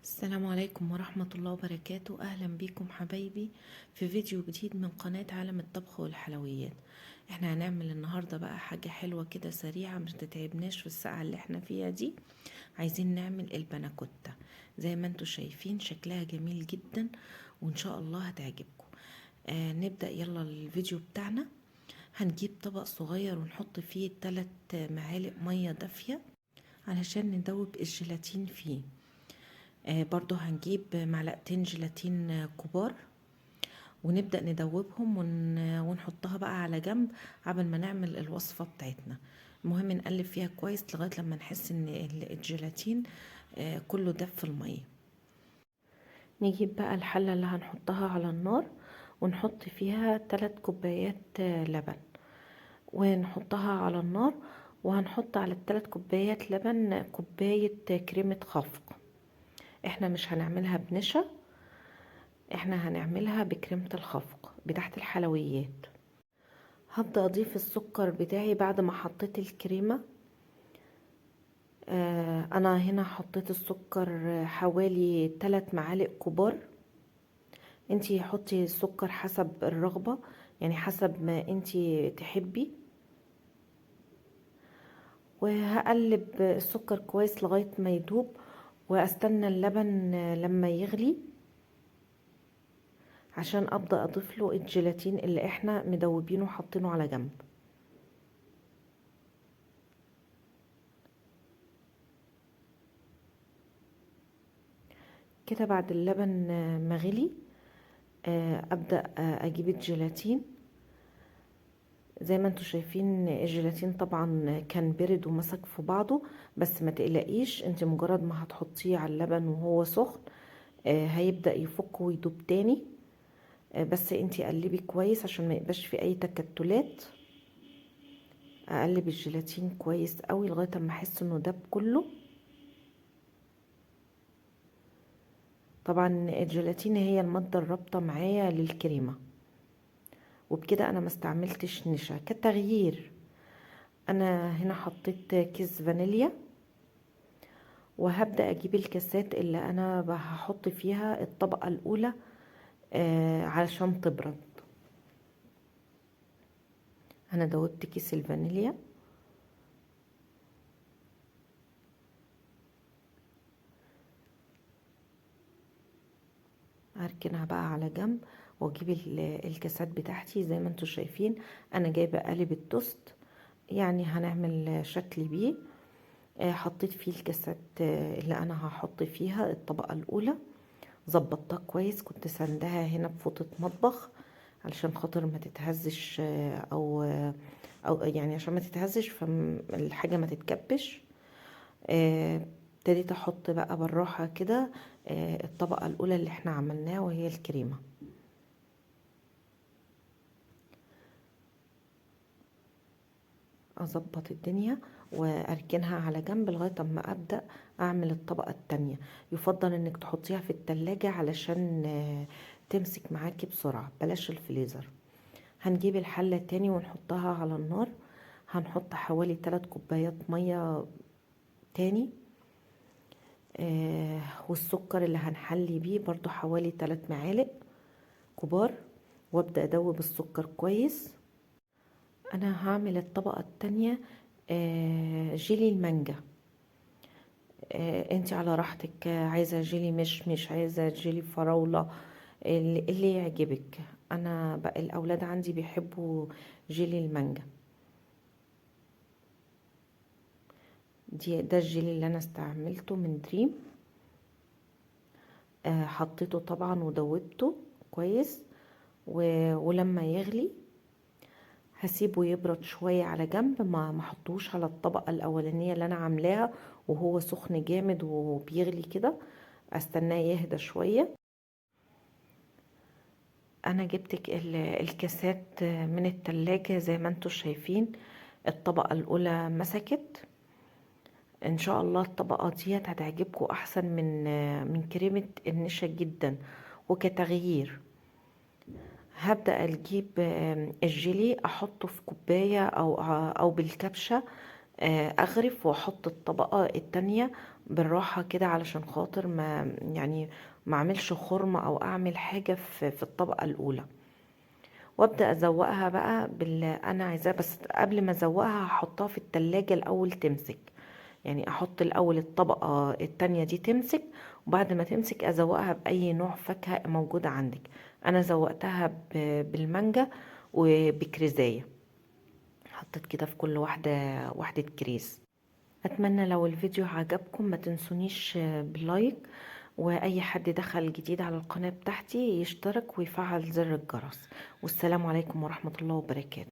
السلام عليكم ورحمة الله وبركاته. أهلا بيكم حبايبي في فيديو جديد من قناة عالم الطبخ والحلويات. احنا هنعمل النهاردة بقى حاجة حلوة كده سريعة مش تتعبناش في الساعة اللي احنا فيها دي. عايزين نعمل البناكوتا زي ما انتم شايفين، شكلها جميل جدا وان شاء الله هتعجبكم. نبدأ يلا الفيديو بتاعنا. هنجيب طبق صغير ونحط فيه 3 معالق مية دافية علشان ندوب الجيلاتين فيه. برضو هنجيب معلقتين جيلاتين كبار ونبدأ ندوبهم ونحطها بقى على جنب قبل ما نعمل الوصفة بتاعتنا. المهم نقلب فيها كويس لغاية لما نحس ان الجيلاتين كله داب في المية. نجيب بقى الحلة اللي هنحطها على النار ونحط فيها 3 كوبايات لبن ونحطها على النار، وهنحط على ال3 كوبايات لبن كوباية كريمة خفق. احنا مش هنعملها بنشا، احنا هنعملها بكريمة الخفق بتاعت الحلويات. هبدأ اضيف السكر بتاعي بعد ما حطيت الكريمة. انا هنا حطيت السكر حوالي 3 معالق كبار. انتي حطي السكر حسب الرغبة، يعني حسب ما انتي تحبي. وهقلب السكر كويس لغاية ما يدوب، واستنى اللبن لما يغلي عشان ابدا اضيف له الجيلاتين اللي احنا مدوبينه وحاطينه على جنب. كده بعد اللبن ما غلي ابدا اجيب الجيلاتين. زي ما انتم شايفين الجيلاتين طبعا كان برد ومسك في بعضه، بس ما تقلقيش، انت مجرد ما هتحطيه على اللبن وهو سخن هيبدأ يفك ويدوب تاني. بس انتي قلبي كويس عشان ما يبقاش في اي تكتلات. اقلب الجيلاتين كويس قوي لغاية اما احس انه داب كله. طبعا الجيلاتين هي المادة الرابطة معايا للكريمه، وبكده انا ما استعملتش نشا كتغيير. انا هنا حطيت كيس فانيليا، وهبدا اجيب الكاسات اللي انا هحط فيها الطبقة الاولى علشان تبرد. انا دوبت كيس الفانيليا. هركنها بقى على جنب واجيب الكاسات بتاعتي. زي ما انتم شايفين انا جايبه قالب التوست، يعني هنعمل شكل بيه. حطيت فيه الكاسات اللي انا هحط فيها الطبقة الاولى، ظبطتها كويس، كنت سندها هنا بفوطه مطبخ علشان خاطر ما تتهزش، او يعني عشان ما تتهزش فالحاجه ما تتكبش. ابتديت احط بقى بالراحة كده الطبقة الاولى اللي احنا عملناها وهي الكريمة. اظبط الدنيا واركنها على جنب لغاية اما ابدا اعمل الطبقة التانية. يفضل انك تحطيها في التلاجة علشان تمسك معاكي بسرعة، بلاش الفريزر. هنجيب الحلة تاني ونحطها على النار. هنحط حوالي 3 كوبايات مية تاني، والسكر اللي هنحلي بيه برضو حوالي 3 معالق كبار، وابدا ادوب السكر كويس. انا هعمل الطبقة التانية جيلي المانجا. انتي على راحتك، عايزة جيلي مشمش، عايزة جيلي فراولة، اللي يعجبك. انا بقى الاولاد عندي بيحبوا جيلي المانجا. ده الجيلي اللي انا استعملته من دريم. حطيته طبعا ودوبته كويس، ولما يغلي هسيبه يبرد شوية على جنب، ما احطوش على الطبقة الأولانية اللي أنا عاملاها وهو سخن جامد وبيغلي كده، استناه يهدى شوية. أنا جبت الكاسات من التلاجة زي ما انتوا شايفين، الطبقة الأولى مسكت. إن شاء الله الطبقة ديت هتعجبكم أحسن من كريمة النشا جدا. وكتغيير هبدأ أجيب الجيلي أحطه في كوباية أو بالكبشة، اغرف واحط الطبقة التانية بالراحة كده، علشان خاطر ما يعني ما اعملش خرم او اعمل حاجة في الطبقة الاولى. وابدأ ازوقها بقى باللي انا عايزاه، بس قبل ما ازوقها هحطها في التلاجة الاول تمسك، يعني احط الاول الطبقة التانية دي تمسك، وبعد ما تمسك ازوقها باي نوع فاكهة موجودة عندك. انا زوقتها بالمانجا وبكريزاية، حطيت كده في كل واحدة واحدة كريز. اتمنى لو الفيديو عجبكم ما تنسونيش بال like، واي حد دخل جديد على القناة بتاعتي يشترك ويفعل زر الجرس. والسلام عليكم ورحمة الله وبركاته.